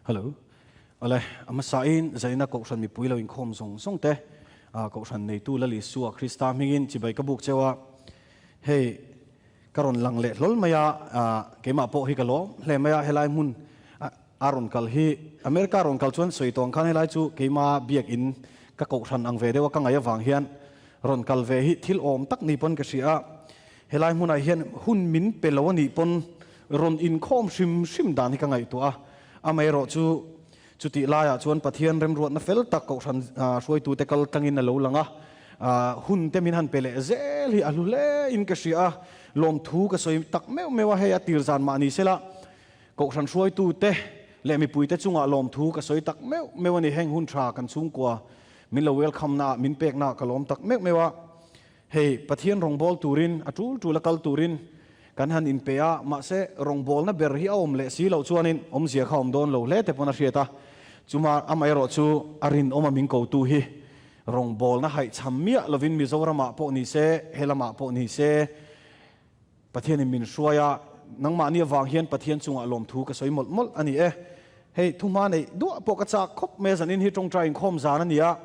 Hello. Awle, a hmasain Zaina Kohhran mipui lo inkhawm zawng zawng te, Kohhran neitu Lal Isua Krista hmingin chibai ka buk cheu a. Hei, ka rawn lang leh hlawl mai a, keimah pawh hi ka lawm hle mai a, helai hmun a rawn kal hi, America rawn kal chuan sawi tawh ang khan helai chu keima biakin ka Kohhran ang ve deuh a ka ngaih avang hian rawn kal ve hi thil awm tak ni pawn ka hria a. Helai hmunah hian hun min pe lo a nih pawn rawn inkhawm hrim hrim dan hi ka ngaihtuah a, amaherawh chu chutih laiah chuan Pathian remruatna fel tak Kohhran hruaitute kal tlangin a lo lang a, hun te min han pe leh zel hi a hlu hle in ka hria a, lawmthu ka sawi tak meuh meuh a, hei a tir zan mah ni sela Kohhran hruaitute leh mipuite chungah lawmthu ka sawi tak meuh meuh a ni, heng hun tha kan chhungkua min lo welcome naah min peknaah ka lawm tak meuh meuh a. Hei, Pathian rawngbâwl tûrin, a ṭûl ṭûla kal tûrin kan han inpe a, mahse, rawngbâwlna ber hi a awm leh si loh chuanin awmzia kha a awm dâwn lo hle te pawn a hriat a. Chuma amaherawh chu a rinawma min kotu hi rawngbâwlna haihchham miah lovin Mizoramah pawh ni se, he lamah pawh ni se, Pathianin min hruai a, nangmahni avang hian Pathian chungah lawmthu ka sawi mawlh mawlh a ni e. Hei, thuhma neih duah pawh ka chak khawp mai a, zanin hi tawngtai inkhawm zan a ni a,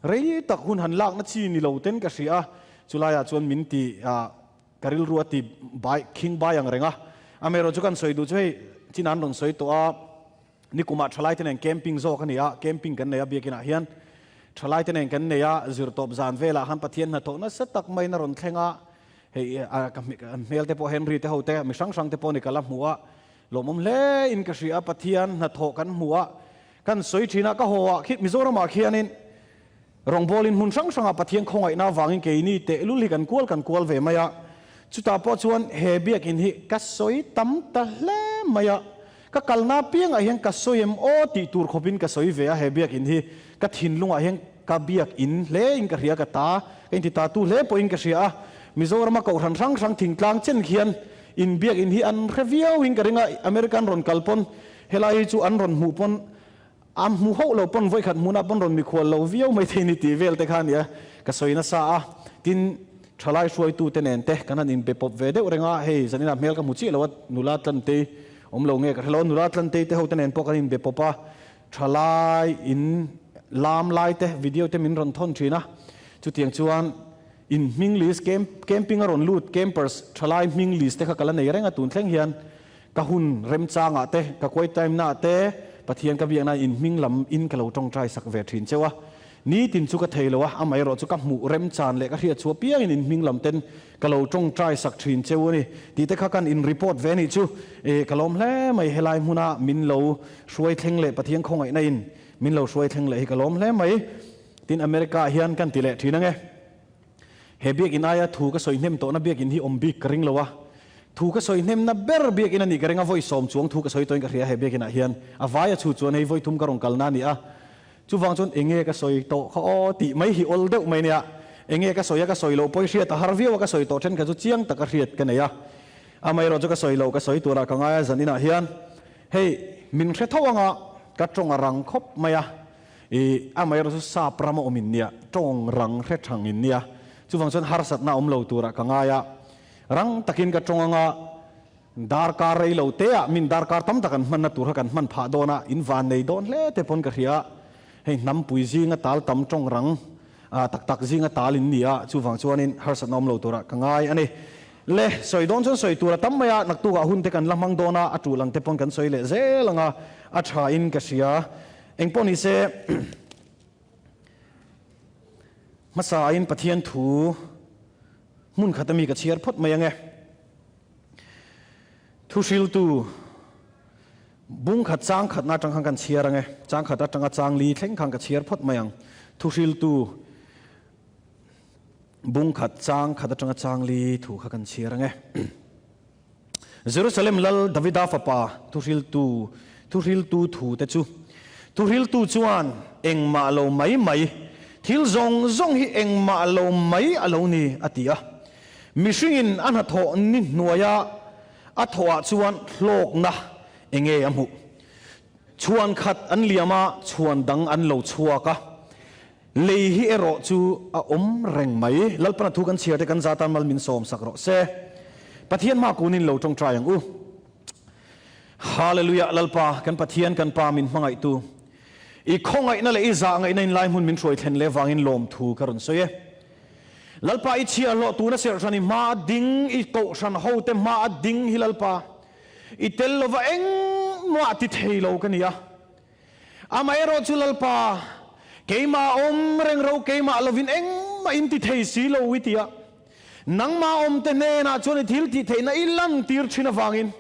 rei tak hun han lakna chi ni lo ten ka hria a, chulaiah chuan min ti a, ka rilru a ti bai khing bai ang reng a. Amaherawh chu kan sawi duh chu hei, chin an rawn sawi tawh a, nikumah thalaite nen camping zawk a ni a, camping kan nei a biakinah hian thalaite nen kan nei a, zirtawp zan velah khan Pathian hnathawh nasa tak maiin a rawn thleng a, Hei ka hmel te pawh Henry te ho te mi hrang hrang te pawh ni ka la hmu a, lawmawm hle in ka hria a, Pathian hnathawh kan hmu a, kan sawi thin a, ka haw ah khi Mizoram ah khianin rawngbawlin hmun hrang hrang ah Pathian khawngaihna avangin keini tehlul hi kan kual kan kual ve mai a, chutah pawh chuan he biakin hi ka sawi tam ta hle mai a, ka kalna apiangah hian ka sawi em aw tih tur khawpin ka sawi ve a, he biakin hi ka thinlungah hian Ka biak in hle in ka hria ka ta, ka inti ta tu hle pawh in ka hria a, Mizorama kohhran hrang hrang thingtlang chen khian in biak in hi an hre viau in ka ring a, American rawn kal pawn helai hi chu an rawn hmuh pawn a hmu hauh lo pawn vawikhat hmunah pawn rawn mikhual lo viau mai thei ni tih vel te kha a nia ka sawi nasa a, tin thalai hruaitu te nen te kan han inbe pawp ve deuh reng a, hei zaninah hmel ka hmu chiah lo a, nula Tlantei awm lo nge ka hre lo a, nula Tlantei te ho te nen pawh kan inbe pawp a, Thalai in lam lai te video te min rawn thawn thin a, chutiang chuan in hming list camp camping a rawn lut campers thalai hming list te kha ka la nei reng a tun thleng hian ka hun remchangah te ka quiet time na ah te Pathian ka biakna in hming lam in ka lo tawngtai sak ve thin cheu a, nitin chu ka thei lo a, amaherawh chu ka hmuh remchan leh ka hriat chhuah piangin in hming lam ten Ka lo tawngtai sak thin cheu a ni tih te kha kan in report ve a nih chu. E, ka lawm hle mai helai hmuna min lo hruai thleng leh Pathian khawngaihna in min lo hruai thleng leh hi ka lawm hle mai. Tin America ah hian kan ti leh thin ange. He biakin aia thu ka sawi hnem tawhna biakin hi awm bik ka ring lo a. Thu ka sawi hnemna ber biakin a nih ka ring a, vawi sawm chuang thu ka sawi tawhin ka hria he biakin ah hian. A vaia chhu chuan hei vawi thum ka rawn kalna a ni a. Chuvang chuan enge ka sawi tawh kha aw tih mai hi awl deuh mai nia. Enge ka sawi a ka sawi loh pawh i hriat a har viau a ka sawi tawh then kha chu chiang taka hriat ka nei a. Amaherawh chu ka sawi loh ka sawi turah ka ngai a zan inah hian hei min hre tho anga ka tawng a rang khawp mai a. I amaherawh chu sap ram a awm in nia tawng rang hre thang in nia. Chuvang chuan harsatna awm lo turah ka ngai a. Rang takin ka tawng anga. Darkar rei lo te ah min darkar tam tak an hmanna tur kha kan hman phah dawn a, in van nei dawn hle te pawn ka hria. Hei hnampui zinga tal tam tawng rang tak tak zinga tal in ni a, chuvang chuanin harsatna awm lo turah ka ngai a ni. Le, sawi dawn chuan sawi tur a tam mai a, naktukah hun te kan la hmang dawn a, a tul ang te pawn kan sawi leh zel ang a, a tha in ka hria. Engpawh ni se, hmasa in Pathian thu hmun khat ami ka chhiar phawt mai ang e. Thuhriltu bung khat chang khatna atang khan kan chhiar ang e. Chang khat atanga chang li thleng khan ka chhiar phawt mai ang. Thuhriltu bung khat chang khat atanga chang li thu kha kan chhiar ang e. Jerusalem lal Davida fapa thuhriltu thuhriltu thu te chu thuhriltu chuan engmah lo mai mai thil zawng zawng hi engmah lo mai a lo ni a ti a. Mihringin a hnathawh ni hnuaia a thawhah chuan hlawkna enge a hmuh? Chhuan khat an liam a, chhuan dang an lo chhuak a. Lei hi erawh chu a awm reng mai. Lalpana thu kan chhiar te kan zatan mal min sawm sak rawh se. Pathian hma kunin lo tawngtai ang u. Hallelujah Lalpa kan Pathian kan Pa min hmangaihtu i khawngaihna leh i zahngaihna in lai hmun min hruai thlen leh vangin lawmthu ka rawn sawi e. Lalpa i chhiahhlawh tuna serhhran i hma a ding i kohhran hote hma a ding hi Lalpa i tel lova engmah ti thei lo ka ni a. Amaherawh chu Lalpa keimah awm reng ro keimah lovin engmah in ti thei si lo i ti a. Nangmah awmte hnenah chuan i thil tih theihna i lantir thin avangin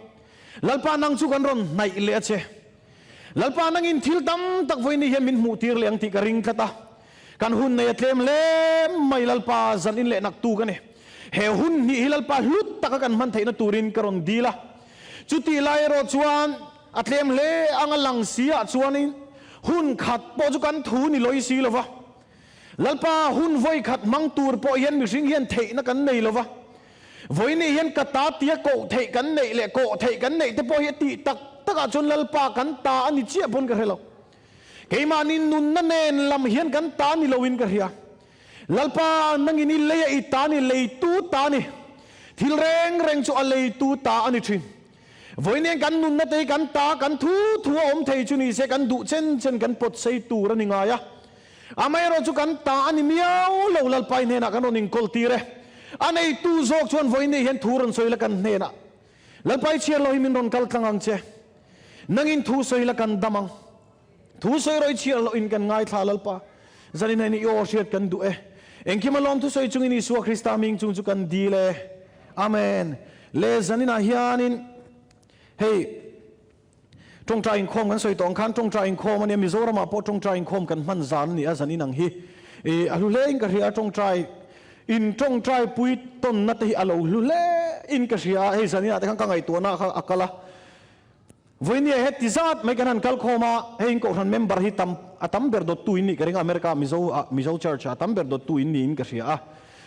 Lalpa nang chu kan rawn hnaih leh a che. Lalpa nangin thil tam tak vawiin hian min hmuhtir leh ang tih ka ring tlat a. Kan hun nei a tlem hle mai Lalpa zan in leh nak tuk a ni. He hun hnih hi Lalpa hlut taka kan hman theihna turin ka rawn dil a. Chutih lai erawh chuan a tlem hle ang a lang si ah chuanin hun khat pawh chu kan thu ni lawi si lova. Lalpa, hun vawi khat hmang tur pawh hian mihring hian theihna kan nei lo va. Vawiin hian ka ta tia koh theih kan neih leh koh theih kan neih te pawh hi a tih tak takah chuan Lalpa kan ta a ni chiah pawn ka hre lo. Keimahni nunna nen lam hian kan ta ni loin ka hria. Lalpa, nangin i lei a i ta ni, leitu ta ni. Thil reng reng chu a leitu ta a ni thin. Vawiin kan nunna te hi kan ta, kan thu thu a awm thei chu ni se kan duh chen chen kan pawt sei tur a ni ngai a. Amaherawh chu kan ta a ni miau lo, Lalpai hnenah kan rawn inkawl tir e. A neitu zawk chuan vawiin hian thu rawn sawi la kan hnenah, Lalpai chhiar lo hi min rawn kal tlang ang che. Nangin thu sawi la kan dam ang. Thu sawi rawh i chhiar loh in kan ngaithla Lalpa. Zanin hian i aw hriat kan duh e. Engkim a lawm thu sawi chungin Isua Krista hming chung chu kan dil e. Amen. Le zaninah hianin hei tawngtai inkhawm kan sawi tawh ang khan tawngtai inkhawm ania Mizoramah pawh tawngtai inkhawm kan hman zan a ni a zanin ang hi. I a hlu hle in ka hria a tawngtai in tawngtai pui tawnna te hi a lo hlu hle in ka hria a hei zaninah te khan ka ngaihtuahna kha a kal a. Vawinia heti zat mai kan han kal khawm a, hei in kohhran member hi tam a tam ber dawttu in nih ka ring a, America Mizo ah Mizo Church ah a tam ber dawttu in niin ka hria a.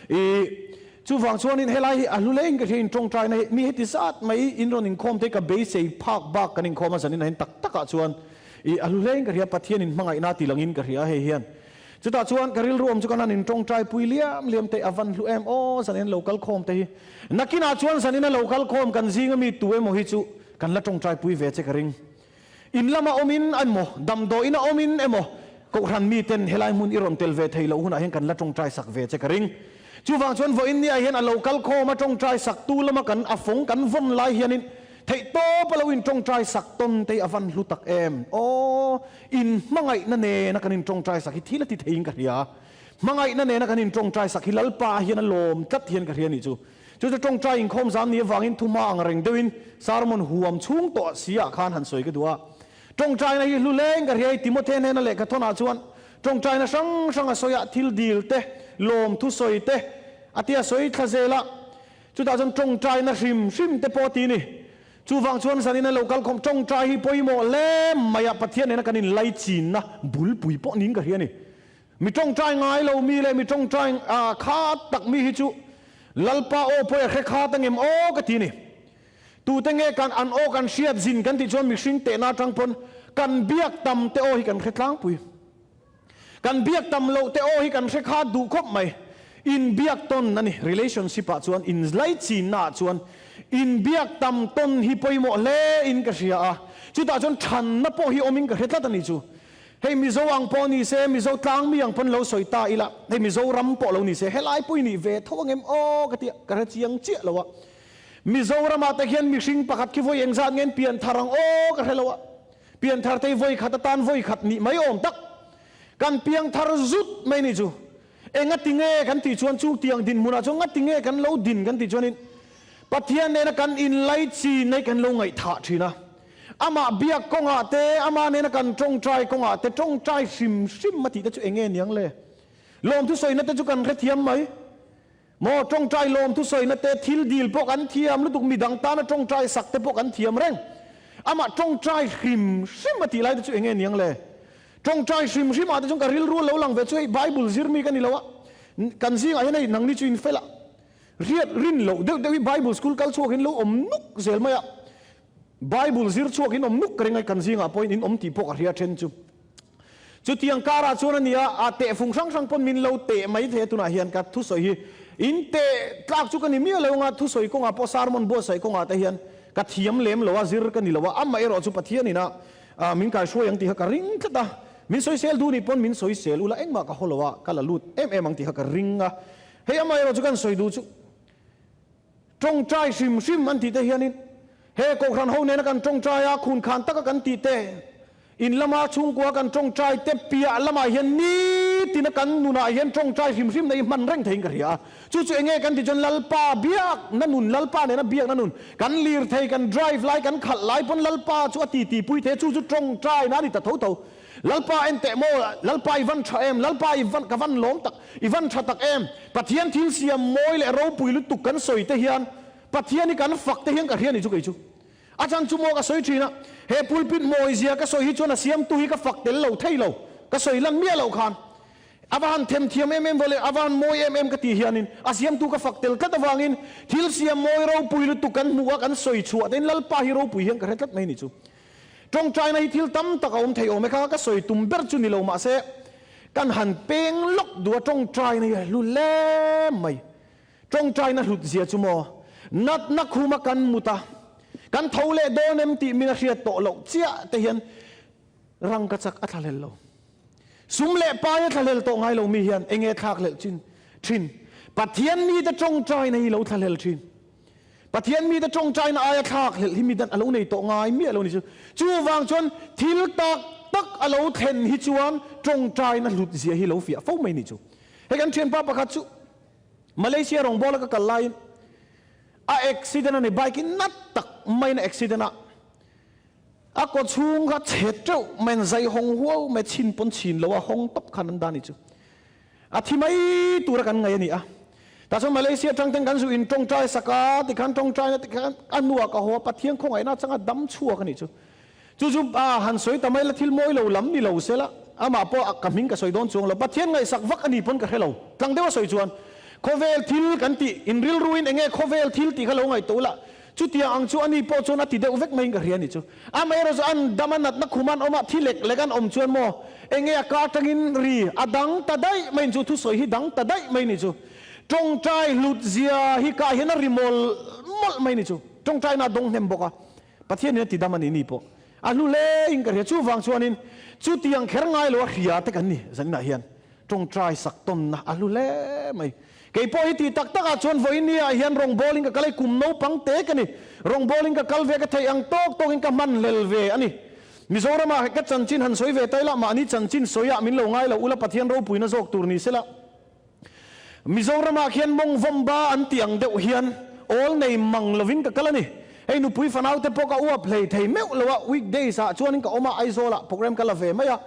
I chuvang chuanin helai hi a hlu hle in ka hria in tawngtaina hi mi heti zat mai in rawn inkhawm te ka beisei phak bak kan inkhawm a zanin ahin tak takah chuan i a hlu hle in ka hria Pathian in hmangaihna ti langin ka hria hei hian Chutah chuan ka rilru awm chu kan han intawngtai pui liam liam te a van hlu em aw zanin lo kal khawm te hi. Nakinah chuan zanin a lo kal khawm kan zinga mi tu emaw hi chu kan la tawngtai pui ve che ka ring. In lama awmin emaw, damdawiin a awmin emaw Kohhran miten helai hmun i rawn tel ve thei loh hunah hian kan la tawngtai sak ve che ka ring. Chuvang chuan vawiin niah hian a lo kal khawm a tawngtai sak tu lama kan a fawng kan vawn lai hianin theih tawp a lo intawngtai sak tawn te hi a van hlu tak em aw. In hmangaihna nena kan intawngtai sak hi thil a ti theiin ka hria. Hmangaihna nena kan intawngtai sak hi Lalpa hian a lawm tlat hian ka hria nih chu. Chu chu tawngtai inkhawm zan ni avangin thuma ang reng deuhin sermon huam chhung tawh si ah khan han sawi ka duh a. Tawngtaina hi hlu leng ka hria hei Timothy hnena lehkha thawnah chuan tawngtaina hrang hrang a sawi a, thil dil te, lawm thusawi te a tia sawi thla zel a. Chutah chuan tawngtaina hrim hrim te pawh a ti ni. Chuvang chuan zanin a lo kal khawm tawngtai hi pawimawh hle mai a, Pathian nena kan inlai chinna bulpui pawh niin ka hria a ni. Mi tawngtai ngai lo mi leh mi tawngtai kha tak mi hi chu Lalpa aw pawi a hre khat angem aw ka ti a ni. Tute nge kan an aw kan hriat zin kan tih chuan mihring tehna atang pawn kan biak tam te aw hi kan hre tlangpui. Kan biak tam loh te aw hi kan hre khat duh khawp mai. Inbiak tawn a ni. Relationship ah chuan inlaichinna ah chuan inbiak tam tawn hi pawimawh hle in ka hria a. Chutah chuan thanna pawh hi awm in ka hre tlat a ni chu. Hei Mizo ang pawh ni se, Mizo tlangmi ang pawn lo sawi ta ila, hei Mizoram pawh lo ni se, helai pawh i nih ve tho angem aw ka ti a, ka hre chiang chiah lo a. Mizoramah te khian mihring pakhat khi vawi engzat nge an pian thar ang aw ka hre lo a. Pianthar te hi vawi khat atan vawi khat nih mai awm tak. Kan piangthar zut mai ni chu. Enga ti nge kan tih chuan chung tiang dinhmunah chuan nga ti nge kan lo din kan tih chuanin Pathian nena kan inlai chin hi kan lo ngaihthah thin a. Amah biak kawngah te, amah nena kan tawngtai kawngah te tawngtai hrim hrim a tih te chu enge niang le? Lawmthu sawina te chu kan hrethiam mai. Maw tawngtai lawmthu sawina te, thil dil pawh kan thiam lutuk, midang tana tawngtai sak te pawh kan thiam reng. Amah tawngtai hrim hrim a tih lai te chu enge niang le? Tawngtai hrim hrim ah te chuan ka rilru a lo lang ve chu hei Bible zir mi ka ni lo a, kan zingah hian hei nangni chu in fel a, riat rin loh deuh deuh hi Bible school kal chhuak in lo awm nuk zel mai a, Bible zir chhuak in awm nuk ka ring a, kan zingah pawhin in awm tih pawh ka hria then chu. Chutiang karah chuan a nia, a tehfung hrang hrang pawn min lo teh mai thei a tunah hian ka thusawi hi in teh tlak chu ka ni miah lo anga thusawi kawngah pawh sermon buatsaih kawngah te hian Ka thiam lem lo a, zir ka ni lo a, amaherawh chu Pathian ina min kaihruai ang tih kha ka ring tlat a. Min sawisel duh nih pawn min sawisel ula engmah ka haw lo a, ka la lut em em ang tih kha ka ring a. Hei amaherawh chu kan sawi duh chu tawngtai hrim hrim an tih te hianin he Kohhran ho nena kan tawngtai a, khunkhan taka kan tih te, In lama chhungkua kan tawngtai te piah lamah hian nitina kan nunah hian tawngtai hrim hrim na i hman reng theiin ka hria a. Chu chu enge kan tih chuan Lalpa biakna nun, Lalpa nena biakna nun, kan lirthei kan drive lai, kan khalh lai pawn Lalpa chu a titi pui thei a, chu chu tawngtai na a ni ta tho tho. Lalpa en teh maw, Lalpa i van tha em, Lalpa i van, ka van lawm tak, i van tha tak em, Pathian thil siam mawi leh ropui lutuk kan sawi te hian Pathian hi kan fak te hian ka hria ni chu kei chu. A chan chu maw ka sawi thin a, he pulpit mawizia ka sawi hi chuan a siamtu hi ka fak tel lo thei lo, ka sawi lan miah loh khan a va han themthiam em em vawleh, a va han mawi em em ka tih hianin a siamtu ka fak tel tlat avangin thil siam mawi ropui lutuk kan hmuh a kan sawi chhuah tein Lalpa hi ropui hian ka hre tlat mai ni chu. Tawngtaina hi thil tam tak a awm thei awm e kha ka sawi tum ber chu ni lo mahse kan han peng lawk duh a tawngtaina hi a hlu hle mai. Tawngtaina hlut zia chu maw? Natna khuma kan mut a, kan tho leh dawn em tih min a hriat tawh loh chiah te hian rangka chak a thlahlel lo. Sum leh pai a thlahlel tawh ngai lo mi hian enge thlakhlelh chin thin? Pathian mite tawngtaina hi lo thlahlel thin. Pathian mite tawngtaina aia thlakhlelh hi midan a lo nei tawh ngai miah lo ni chu. Chuvang chuan thil tak tak a lo thlen hi chuan tawngtaina hlut zia hi lo fiah fo mai ni chu. Hei kan thianpa pakhat chu Malaysia rawngbawla ka kal laiin a accident a ni, bike in nat tak maiin a accident a, a kaw chhung kha chhe teuh mai an zai hawng huau mai, chhin pawn chhin lo a hawng tawp khan an dah ni chu. A thi mai tura kan ngaih a ni a. Tah chuan Malaysia atang ten kan zu in tawngtai sak a, tikhan tawngtaina tikhan a hnuah ka haw a, Pathian khawngaihna changa dam chhuak a nih chu. Chu chu a han sawi ta mai la, thil mawi lo lam ni lo se la, amah pawh ka hming ka sawi dawn chuang lo. Pathian ngaihsak vak a ni pawn ka hre lo. Tlang deuha sawi chuan, khawvel thil kan tih, in rilruin eng nge khawvel thil tih kha lo ngaihtuah ula, chutiang ang chu ani pawh chuan a ti deuh vek maiin ka hria a ni chu. Amaherawh chu an dam a natna khum an awm a, thi lek lek an awm chuan maw, eng nge a ka atangin ri a dang ta daih mai chu, thusawi hi dang ta daih mai ni chu. Tawngtai hlut zia hi kah hian a ri mawlh mawlh mai ni chu. Tawngtaina a dawng hnem bawk a. Pathian in a ti dam a ni ni pawh a hlu hle in ka hria. Chuvang chuanin chutiang kher ngai lo a hria te kan ni zaninah hian tawngtai sak tawnna a hlu hle mai. Kei pawh hi tih tak takah chuan vawinia hian rawngbawlin ka kal a, kum naupang te ka ni. Rawngbawlin ka kal ve ka theih ang tawk tawkin ka hman hlel ve a ni. Mizoramah ka chanchin han sawi ve ta ila, mahni chanchin sawiah min lo ngai lo ula Pathian ropuina zawk tur ni sela. Mizoramah khian mawng vawmba an tih ang deuh hian awl nei mang lovin ka kal a ni. Hei nupui fanaute pawh ka uap hlei thei meuh lo a, weekdays ah chuanin ka awm a, Aizawlah program ka la ve mai a.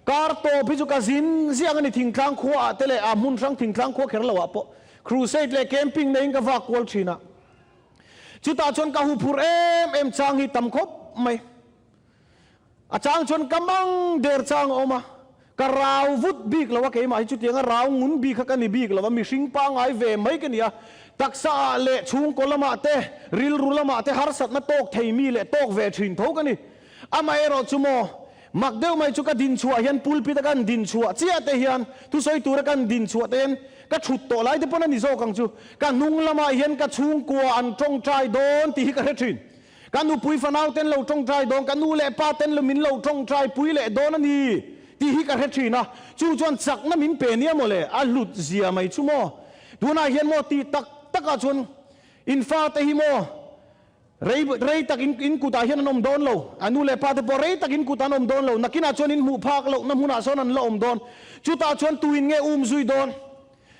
Kar tawp hi chu ka zin ziang a ni, thingtlang khua ah te leh a hmun hrang thingtlang khua kher lo ah pawh crusade leh camping neiin ka vak kual thin a. Chutah chuan ka huphurh em em chang hi tam khawp mai. A chang chuan ka mang der chang a awm a, ka rau vut bik lo a, keimah hi chutianga rau ngun bik kha ka ni bik lo a, mihring pangngai ve mai ka ni a, taksa ah leh chhungkaw lamah te, rilru lamah te harsatna tawk thei mi leh tawk ve thin tho ka ni. Amaherawh chu maw, mak deuh mai chu ka dinchhuah hian pulpit a kan dinchhuah chiah te hian, thusawi tura kan dinchhuah te hian ka thut tawh lai te pawn a ni zawk ang chu, ka hnung lamah hian ka chhungkua an tawngtai dawn tih hi ka hre thin. Ka nupui fanau ten lo tawngtai dawn, ka nu leh pa ten lo min lo tawngtai pui leh dawn a ni tih hi ka hre thin a, chu chuan chakna min pe nia maw le, a hlut zia mai chu maw. Tunah hian maw tih tak takah chuan in fate hi maw rei rei tak in in kutah hian an awm dawn lo, a nu leh pa te pawh rei tak in kutah an awm dawn lo, nakinah chuan in hmuh phak lohna hmunah sawn an la awm dawn, chutah chuan tuin nge um zui dawn?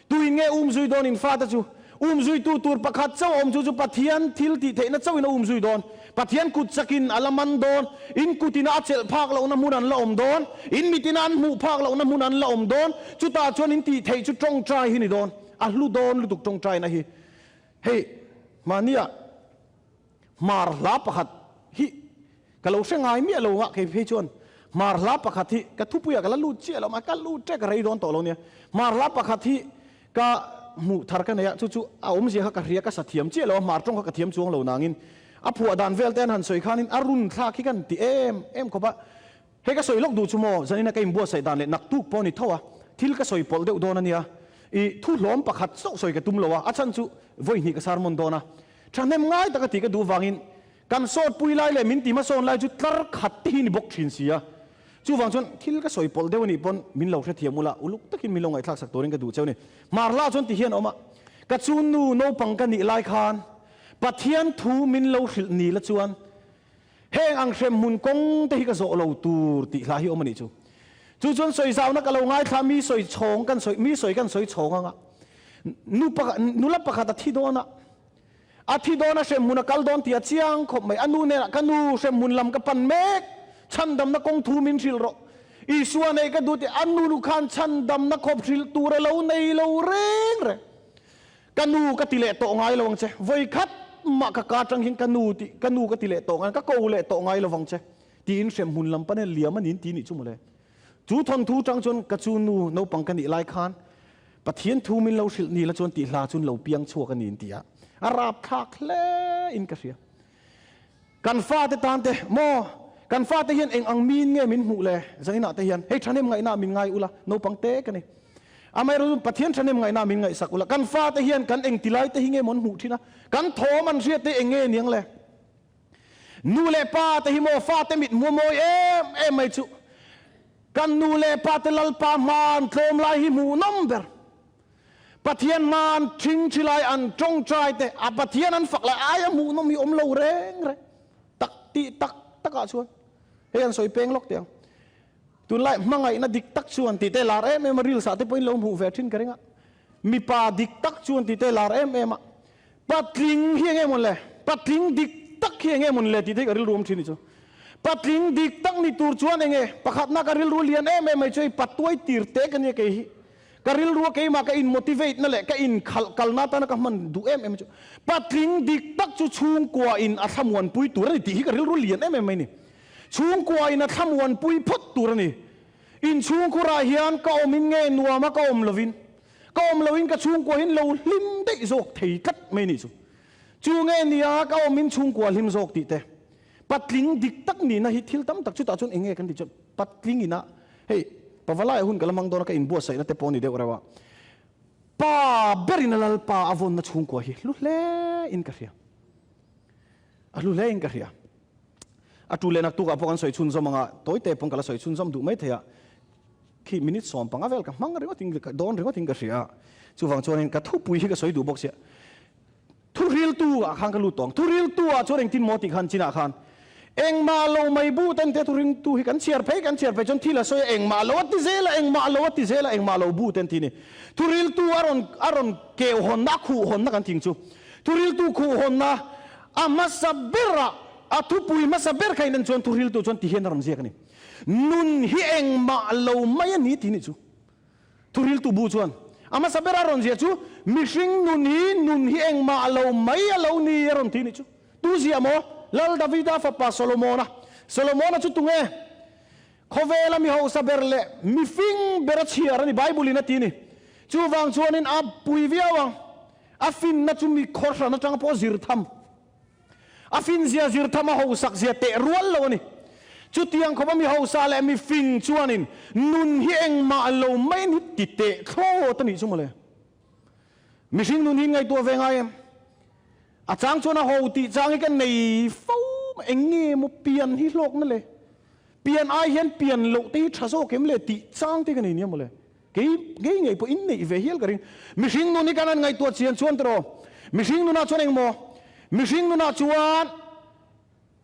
Tuin nge um zui dawn in fate chu? Um zuitu tur pakhat chauh a awm chu chu Pathian thil tih theihna chauhin a um zui dawn. Pathian kut chakin a la man dawn. In kutina a chelh phak lohna hmun an la awm dawn. In mitina an hmuh phak lohna hmun an la awm dawn. Chutah chuan in tih theih chu tawngtai hi ni dawn. A hlu dawn lutuk tawngtaina hi. Hei, mahnia hmar hla pakhat hi Ka lo hre ngai miah lo a, kei phei chuan hmar hla pakhat hi ka thupuiah ka la lut chiah lo, ka lut ṭek rei dawn tawh lo nia. Hmar hla pakhat hi ka hmuh thar ka nei a, chu chu a awmzia kha ka hria, ka sa thiam chiah lo a, hmar ṭawng kha ka thiam chuang lo nangin a phuah dan vel te an han sawi khanin a run thlak hi kan ti em em khawp a. Hei ka sawi lawk duh chu maw, zanina ka inbuatsaih dan leh naktuk pawh a ni tho a, thil ka sawi pawlh deuh dawn a nia. I thu hlawm pakhat chauh sawi ka tum lo a, a chhan chu vawi hnih ka sermon dawn a, ṭhahnem ngai taka tih ka duh vangin. Kan sawt pui lai leh min ti hmasawn lai chu tlar khat te hi ni bawk thin si a. Chuvang chuan thil ka sawi pawlh deuh a nih pawn min lo hrethiam ula, uluk takin min lo ngaihthlak sak turin ka duh cheu a ni. Hmarla chuan ti hian a awm a, Ka chunnu naupang ka nih lai khan Pathian thu min lo hrilh ni la chuan heng ang hrem hmun kawng te hi ka zawh lo tur tih hla hi awm a nih chu. Chu chuan sawi zauna ka lo ngaithla mi sawi chhawng kan sawi mi sawi kan sawi chhawng anga nu pakhat nula pakhat a thi dawn a, A thi dawn a hremhmun a kal dawn tih a chiang khawp mai. A nu hnenah, Ka nu, hremhmun lam ka pan mek, chhandamna kawng thu min hrilh rawh. Isua nei ka duh tih a nu nu khan chhandamna khawp hrilh tur a lo nei lo reng reng. Ka nu ka ti leh tawh ngai lo ang che. Vawi khat mah ka ka atang hian ka nu tih, ka nu ka ti leh tawh ngai, ka ko leh tawh ngai lo vang che tiin hremhmun lam pan hian liam a niin ti nih chu mawle. Chu thawnthu tang chuan ka chu nu naupang ka nih lai khan Pathian thu min lo hrilh ni la chuan tih hla chuan lo piang chhuak a ni an ti a, a rapthlak hle in ka hria. Kan fate tan te maw, kan fate hian eng ang miin nge min hmuh le? Zainah te hian hei thahnem ngaihna min ngai ula, naupang te ka ni. Amaherawhchu chu Pathian thahnem ngaihna min ngaihsak ula, kan fate hian kan eng ti lai te hi nge maw an hmuh thin a, kan thawm an hriat te eng nge niang le? Nu leh pa te hi maw fate mit hmu mawi em em mai chu kan nu leh pa te Lalpa hma an tlawm lai hi hmuhnawm ber. Pathian hma an thing thi lai an tawngtai te a Pathian an fak lai aia hmuhnawm hi awm lo reng reng tak tih tak takah chuan hei an sawi peng lawk teh ang. Tunlai hmangaihna dik tak chuan tih te lar em em a reels ah te pawhin lo hmuh ve thin ka ring a. Mipa dik tak chuan tih te lar em em a. Patling hi enge mawn le? Patling dik tak hi enge mawn le tih te hi ka rilru awm thin ni chu. Patling dik tak ni tur chuan enge pakhatna ka rilru lian em em mai chu hei patuai tir te ka nia kei hi. Ka rilrua keimah ka in motivate na leh ka in khalh kalna atana ka hman duh em em chu patling dik tak chu chhungkua in a thlamuanpui tur a ni tih hi ka rilru lian em em mai ni. Chhungkua in a thlamuanpui phawt tur a ni. Inchhungkhurah hian ka awm in nge nuam a ka awm lovin Ka awm loin ka chhungkua hin lo hlim daih zawk thei tlat mai nih chu. Chu nge nia ka awm in chhungkua hlim zawk tih te. Patling dik tak nihna hi thil tam tak chutah chuan eng nge kan tih chuan patling ina hei pavalai hun ka la hmang dawn a ka inbuatsaihna te pawh a ni deuh reuh a. Pa berin a Lalpa a vawnna chhungkua hi hlu hle in ka hria. A hlu hle in ka hria. A tu leh naktukah pawh kan sawi chhunzawm anga tawite pawn ka la sawi chhunzawm duh mai thei a. Khi minute 15 vel ka hmang ringawt in ka dawn ringawt in ka hria a, chuvang chuanin ka thupui hi ka sawi duh bawk sia. Thuriltu ah khan ka lut tawng. Thuriltu ah chuan engtin maw tih khan chinah khan engmah lo mai bu ten te thuriltu hi kan chhiar phei kan chhiar phei chuan thil a sawi a engmah lo a ti zel a engmah lo a ti zel a engmah lo bu ten ti ni. Thuriltu a rawn a rawn keu hawnna a khuh hawnna kan ting chu. Thuriltu khuh hawnna a hmasa berah a thupui hmasa ber kha in en chuan thuriltu chuan ti hian a rawn ziak a ni. Nun hi engmah lo mai a ni tih nih chu. Thuriltu bu chuan a hmasa ber a rawn ziah chu mihring nun hi nun hi engmah lo mai a lo ni a rawn tih nih chu. Tu ziah maw? Lal Davida fapa Solomona. Solomona chu tunge? Khawvela mi hausa ber leh mi fing ber a chhiar a ni Bible in a ti ni. Chuvang chuanin a pui viau ang. A finna chu mi khawhran atang pawh zir tham. A finzia zir tham a hausak zia teh rual lo a ni. Chutiang khawpa mi hausa leh mi fing chuanin nun hi engmah lo maiin hi ti teh thlawt a nih chu mawle. Mihring nun hi ngaihtuah ve ngai em? A chang chuan a ho tih chang hi ka nei fo mai. Eng nge maw pian hi hlawkna le? Pian ai hian pian loh te hi tha zawk em le tih chang te ka nei nia mawle. Kei ngei ngei pawh in neih ve hial ka ring. Mihring nun hi kan han ngaihtuah chian chuan tiraw? Mihring nunah chuan engmaw? Mihring nunah chuan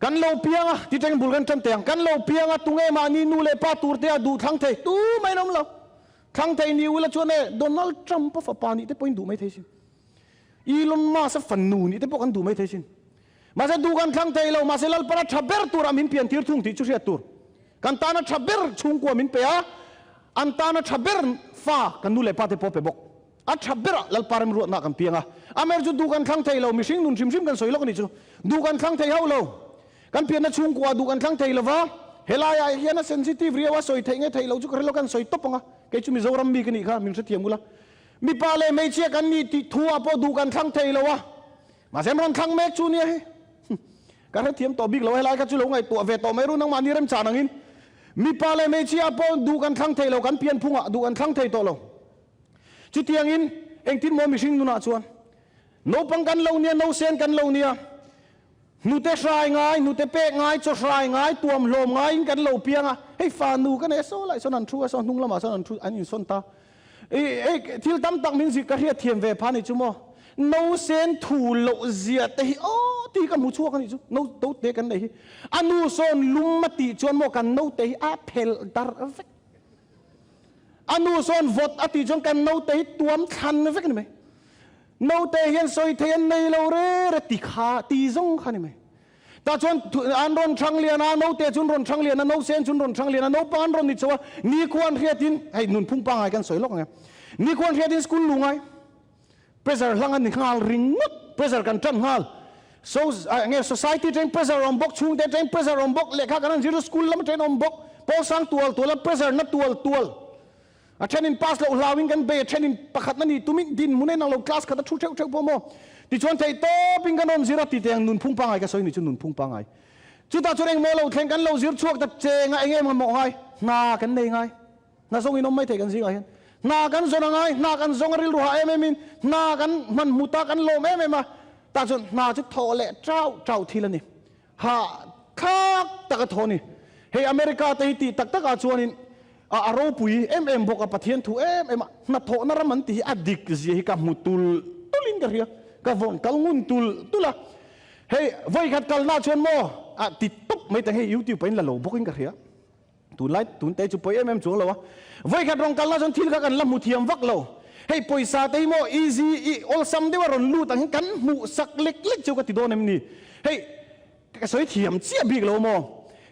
kan lo piang a, ti teng bul kan tan teh ang. Kan lo piang a, tunge mahni nu leh pa tur te a duh thlang thei? Tu mai an awm lo. Thlang thei ni ula chuan e Donald Trump a fapa nih te pawhin duh mai thei sin. Elon Musk a fanu nih te pawh kan duh mai thei sin. Mahse duh kan thlang thei lo, mahse Lalpan a tha ber turah min pian tir thung tih chu hriat tur. Kan tana tha ber chhungkua min pe a, an tana tha ber fa kan nu leh pa te pawh pe bawk. A tha berah Lalpa remruatna kan piang a, amer chu duh kan thlang thei lo, mihring nun hrim hrim kan sawi lawk a nih chu. Duh kan thlang thei hauh lo. Kan pianna chhungkua duh kan thlang thei lo va, helaiah hian a sensitive riau a, sawi theih nge theih loh chu ka hre lo, kan sawi tawp ang a, kei chu Mizoram mi ka nih kha min hrethiam ula. Mipa leh hmeichhia kan nih tih thu ah pawh duh kan thlang thei lo a, Mahse an rawn thlang mek chu nia hei. Ka hrethiam tawh bik lo helai kha chu lo ngaihtuah ve tawh mai ru nangmah ni remchan angin. Mipa leh hmeichhia pawh duh kan thlang thei lo kan pian phungah duh kan thlang thei tawh lo. Chutiangin engtin maw mihring nunah chuan naupang kan lo nia nausen kan lo nia. Hnute hrai ngai, hnute pek ngai, chaw hrai ngai, tuam hlawm ngaiin kan lo piang a. Hei fa nu ka nei a, saw lai sawn an thu a, saw hnung lamah sawn an thu, an insawn ta. I thil tam tak min zir ka hriat thiam ve pha ni chu maw? No sen thu loh zia te hi aw tih ka hmu chhuak a nih chu. No to te kan nei hi. A nu sawn lum a tih chuan maw kan no te hi a phelh darh vek. A nu sawn vawt a tih chuan kan no te hi tuam thlan vek a ni mai. No te hian sawi thei an nei lo re re ti kha ti zawng kha a ni mai. Tah chuan an rawn thang lian a, note chu an rawn thang lian a, nosen chu an rawn thang lian a, naupang an rawn ni chho a, nikhua an hriatin, hei nunphung pangngai kan sawi lawk ang e, nikhua an hriatin school lu ngai, pressure hlang an ni nghal ringawt, pressure kan tan nghal, so nge society atangin pressure a awm bawk, chhungte atangin pressure a awm bawk, lehkha kan han zir chu school lam atangin a awm bawk, pawl sang tual tual a pressure na tual tual. A thenin pass loh hlauin kan bei, a thenin pakhatna nih tumin dinhmun a inang lo, class khat a thu theuh theuh pawh maw? Tichuan theih tawpin kan rawn zir a, tite ang nunphung pangngai ka sawi ni chu nunphung pangngai. Chutah chuan engmaw lo thleng kan lo zir chhuak ta cheng a, eng em ang mawh ngai? Hna kan nei ngai. Hna zawng in awm mai thei kan zingah hian. Hna kan zawn a ngai, hna kan zawng a rilru hah em em in, hna kan hman hmu ta kan lawm em em a, tah chuan hna chu thawh leh chauh chauh thil a ni. Hah thlak tak a thaw ni. Hei America te hi tih tak takah chuanin a a ropui em em bawk a, Pathian thu em em a, hnathawhna ram an tih hi a dik zia hi ka hmu tul tulin ka hria, ka vawn kal ngun tul tul a. Hei vawikhat kalna chuan maw a ti tawp mai tang hei YouTube ah in la lo bawkin ka hria. Tunlai tun te chu pawi em em chuang lo a. Vawikhat rawn kalna chuan thil kha kan la hmu thiam vak lo. Hei pawisa te hi maw easy i awlsam deuh a rawn lut ang hian kan hmuh sak lek lek chu ka ti dawn em ni? Hei ka sawi thiam chiah bik lo maw?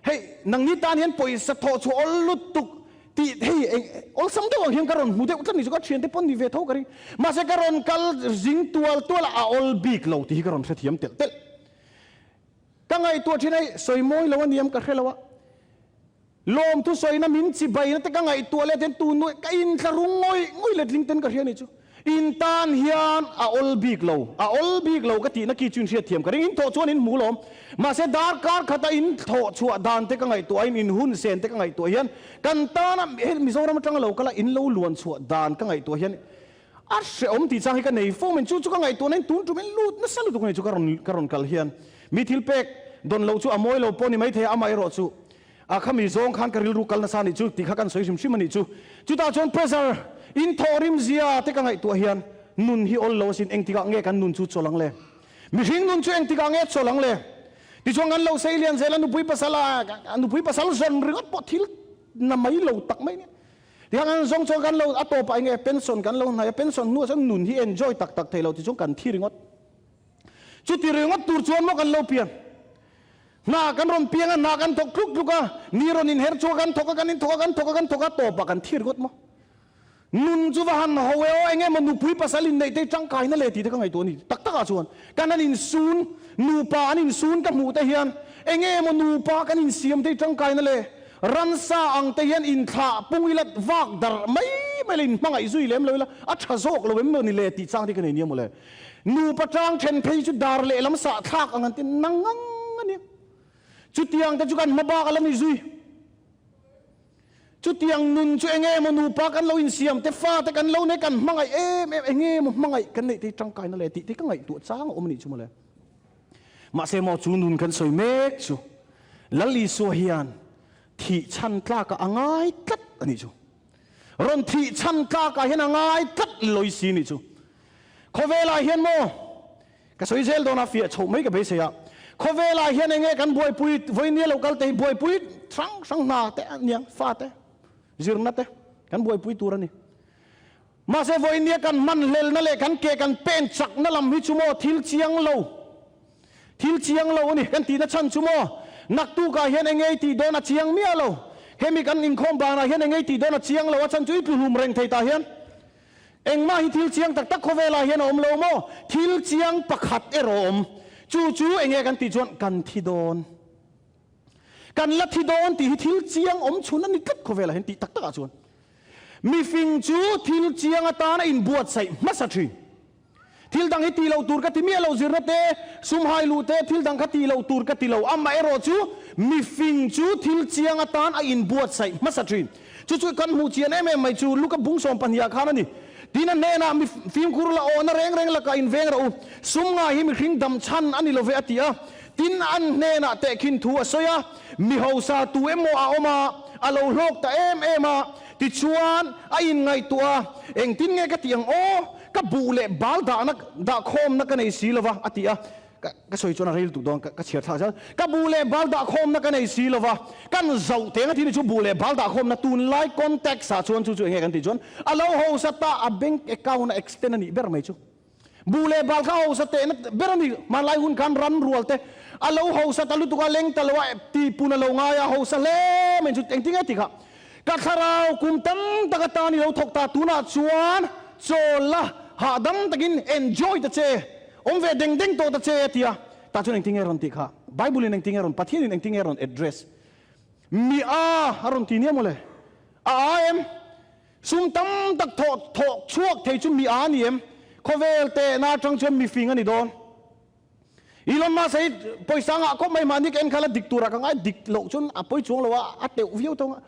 Hei nangni tan hian pawisa thawh chhuah awl lutuk tih hei eng awlsam deuh ang hian ka rawn hmu deuh tlat ni chu ka thiante pawn ni ve tho ka ring. Mahse ka rawn kal zing tual tual a a awl bik lo tih hi ka rawn hrethiam telh telh. Ka ngaihtuah thin hei sawi mawi lo a niam ka hre lo a, lawmthu sawina min chi baina te ka ngaihtuah leh ten tun nuai ka inthla rung ngawih ngawih letling ten ka hria ni chu. In tan hian a awl bik lo, a awl bik lo ka tihna ki chu in hriat thiam ka ring, in thawh chuan in hmu lawm. Mahse darkar khata in thawh chhuah dan te ka ngaihtuah in in hun sen te ka ngaihtuah hian kan tana hei Mizoram atanga lo kala in lo luan chhuah dan ka ngaihtuah hian A hrehawm tih chang hi ka nei fo mai, chu chu ka ngaihtuah nain tun tum in lut nasa lutuk ani chu ka rawn ka rawn kal hian mi thil pek dawn loh chu a mawi lo pawh ni maithei a, amaherawh chu a khami zawng khan ka rilru kal nasa anih chu tih kha kan sawi hrim hrim anih chu. Chutah chuan pressure in thawh rim zia te ka ngaihtuah hian nun hi awl lo asin, engtikah nge kan nun chu chawl ang le? Mihring nun chu engtikah nge chawl ang le? Tichuan kan lo sei lian zel a, nupui pasal a nupui pasal zawn ringawt pawh thil na mai lo tak mai nia. Tiang an zawng chuan kan lo a tawpah enge pension kan lo hnai a, pension hnuah chuan nun hi enjoy tak tak thei lo ti chuan kan thi ringawt. Chuti ringawt tur chuan maw kan lo pian. Hna kan rawn piang a, hna kan thawk tluk tluk a, ni rawn inher chhuak a, kan thawk a, kan inthawk a, kan thawk a, kan thawk a, tawpah kan thi ringawt maw. Nun chu va han ho e aw, enge maw nupui pasal inneih te hi tangkaina le tih te ka ngaihtuah a ni. Tak takah chuan kan an insun, nupa an insun ka hmuh te hian enge maw nupa kan insiam te hi tangkaina le. Ransa ang te hian inthlah pung ila vak darh mai mai la inhmangaih zui lem lo ila a tha zawk lo em maw ni le tih chang te ka nei nia maw le. Nupa tang then phei chu dar lehlam sah thlak ang an ti nang ngang a nia. Chutiang te chu kan hma bak a la ni zui. Chutiang nun chu enge maw nupa kan lo insiam te fa te kan lo nei kan hmangaih em em enge maw hmangaih kan neih te hi tangkaina le tih te ka ngaihtuah chang a awm a nih chu maw le. Mahse maw chu nun kan sawi mek chu Lal Isua hian thih chhan tlakah a ngai tlat a nih chu. Rawn thih chhan tlakah hian a ngai tlat lawi si nih chu. Khawvelah hian maw ka sawi zel dawn a fiah chhoh mai ka beisei a. Khawvelah hian enge kan buaipui vawinia lo kal te hi buaipui hrang hrang hna te aniang fa te zirna te kan buaipui tur a ni. Mahse vawinia kan hmanhlelna leh kan ke kan pen chakna lam hi chu maw thil chiang lo, thil chiang lo a ni kan tihna chhan chu maw naktukah hian eng ngei tih dawn a chiang miah lo, hemi kan inkhawm banah hian eng ngei tih dawn a chiang lo a chhan chu i tluhlum reng thei tah hian engmah hi thil chiang tak tak khawvelah hian a awm lo maw, thil chiang pakhat erawh a awm, chu chu eng nge kan tih chuan kan thi dawn. Kan la thi dawn tih hi thil chiang awm chhun a ni tlat khawvelah hian tih tak takah chuan. Mifing chu thil chiang atana inbuatsaih hmasa thin. Thil dang hi tih loh tur ka ti miah lo, zirna te, sum hai luh te, thil dang kha tih loh tur ka ti lo. Amaherawh chu mifing chu thil chiang atan a inbuatsaih hmasa thin. Chu chu kan hmuh chian em em mai chu Luka bung 12 ah khan a ni. Tin a hnenah mi fimkhur la awhna reng reng lakah inveng rawh u. Sum ngai hi mihring dam chhan a ni lo ve a ti a. Tin, an hnenah tehkhin thu a sawi a, Mi hausa tu emaw a awm a, a lo hlawk ta em em a, tichuan a inngaihtuah a, Engtin nge ka tih ang aw? Ka buh leh bal dahna dahkhawmna ka nei si lo va, a ti a. Ka ka sawi chuan a rei lutuk dawn, ka ka chhiar thlak zel. Ka buh leh bal dahkhawmna ka nei si lo va, kan zauh teng a tih ni chu buh leh bal dahkhawmna tunlai context ah chuan chu chu enge kan tih chuan a lo hausa ta a bank account a extend a nih ber mai chu. Buh leh bal kha hausa tehna ber a ni. Hmanlai hun khan ram rual te a lo hausa ta lutuk a, leng ta lo a, tihpun a lo ngai a, hausa hle mai chu engtin nge tih kha. Ka thlarau kum tam tak atan i lo thawk ta, tunah chuan chawl la, hahdam takin enjoy ta che, awm ve deng deng tawh ta che a ti a. Tah chuan engtin nge rawn tih kha? Bible in engtin nge rawn, Pathian in engtin nge rawn address? Mi a a rawn ti nia mawle. A a em? Sum tam tak thawh thawh chhuak thei chu mi a ni em? Khawvel tehna atang chuan mi fing a ni dawn. Elon Musk hi pawisa ngah khawp mai, mahni ka en kha la dik turah ka ngai, dik loh chuan a pawi chuang lo a, a teuh viau tawng a.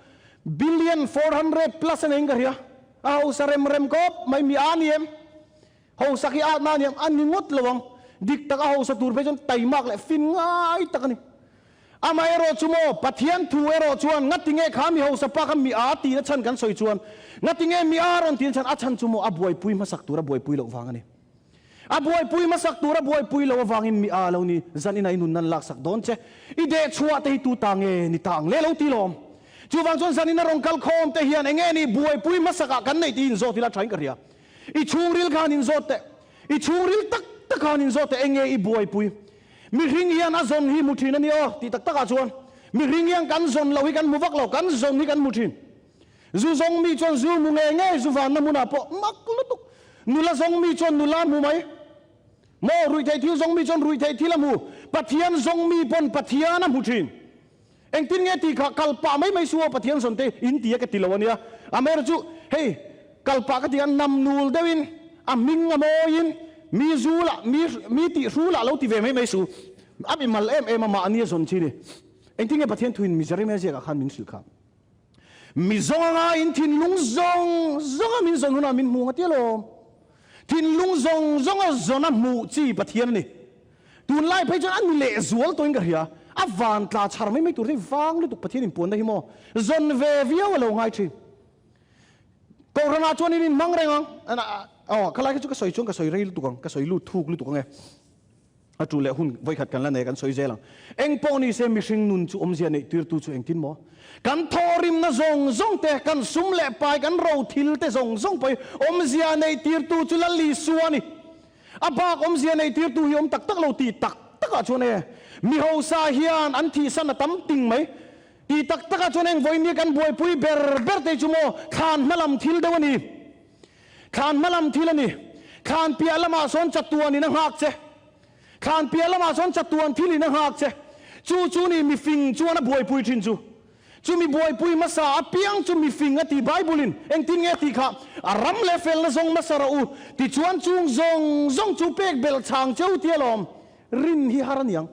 Billion 400 plus a neiin ka hria. A hausa rem rem khawp mai, mi a ni em? Hausak hi atna a ni em? A ni ngawt lo ang. Dik tak a hausa tur phei chuan taimak leh fin ngai tak a ni. Amaherawh chu maw, Pathian thu erawh chuan ngatinge kha mi hausa pa kha mi a tihna chhan kan sawi chuan ngatinge mi a rawn tihna chhan a chhan chu maw a buaipui hmasak tur a buaipui loh vang a ni. A buaipui hmasak tur a buaipui loh avangin mi a lo ni, zan ina i nun nan laksak dawn che. I deh chhuah te hi tu ta nge ni ta ang le lo ti lawm. Chuvang chuan zan ina rawn kal khawm te hian enge ni buaipui hmasak ah kan neih tih inzawt ila thain ka hria. I chhungril khan inzawt teh. I chhungril tak tak khan inzawt teh enge i buaipui. Mihring hian a zawn hi hmu thin a ni aw tih tak takah chuan mihring hian kan zawn loh hi kan hmu vak lo, kan zawn hi kan hmu thin. Zu zawng mi chuan zu hmu ngei ngei, zu vanna hmunah pawh mak lutuk. Nula zawng mi chuan nula hmu mai. Maw ruihtheih thil zawng mi chuan ruihtheih thil a hmu. Pathian zawng mi pawn Pathian a hmu thin. Engtin nge tih kha kal pah mai mai su aw Pathian zawn te in ti a ka ti lo a nia. Amaherawhchu chu hei kal pah ka ti a nam nul deuhin a hming a mawiin mi zu lah mi mi tih hru lah lo ti ve mai mai su. A mi mal em em a mahni a zawn chi ni. Engtin nge Pathian thuin Mizorame ziakah khan min hrilh kha. Mi zawng anga in thinlung zawng zawnga min zawn hunah min hmu nga ti alawm. Thinlung zawng zawnga zawna hmuh chi Pathian a ni. Tunlai phei chuan a ni leh zual tawhin ka hria. A van tla chhar mai mai tur hi vang lutuk Pathian inpuanna hi maw zawn ve viau a lo ngai thin. Kohhranah chuan in inhmang reng ang. Aw, khalai kha chu ka sawi chuan ka sawi rei lutuk ang, ka sawi lut thuk lutuk ang e. A tu leh hun vawikhat kan la nei a, kan sawi zel ang. Eng pawh ni se mihring nun chu awmzia neih tirtu chu engtin maw? Kan thawhrimna zawng zawng te, kan sum leh pai, kan ro thil te zawng zawng pawh hi awmzia neih tirtu chu Lal Isua a ni. A bak awmzia neih tirtu hi awm tak tak lo tih tak takah chuan e, mi hausa hian an thihsan a tam ting mai. Tih tak takah chuan eng vawiin hi kan buaipui ber ber te chu maw thlan hmalam thil deuh a ni. Thlan hmalam thil a ni. Thlan piah lamah sawn chatuan in a nghak che. Thlan piah lamah sawn chatuan thil in a nghak che. Chu chu ni mifing chuan a buaipui thin chu. Chu mi buaipui hmasa apiang chu mifing a ti Bible in engtin nge tih kha a ram leh felna zawng hmasa rawh u tichuan chung zawng zawng chu pek belh chhang che u tia lawm rin hi har aniang.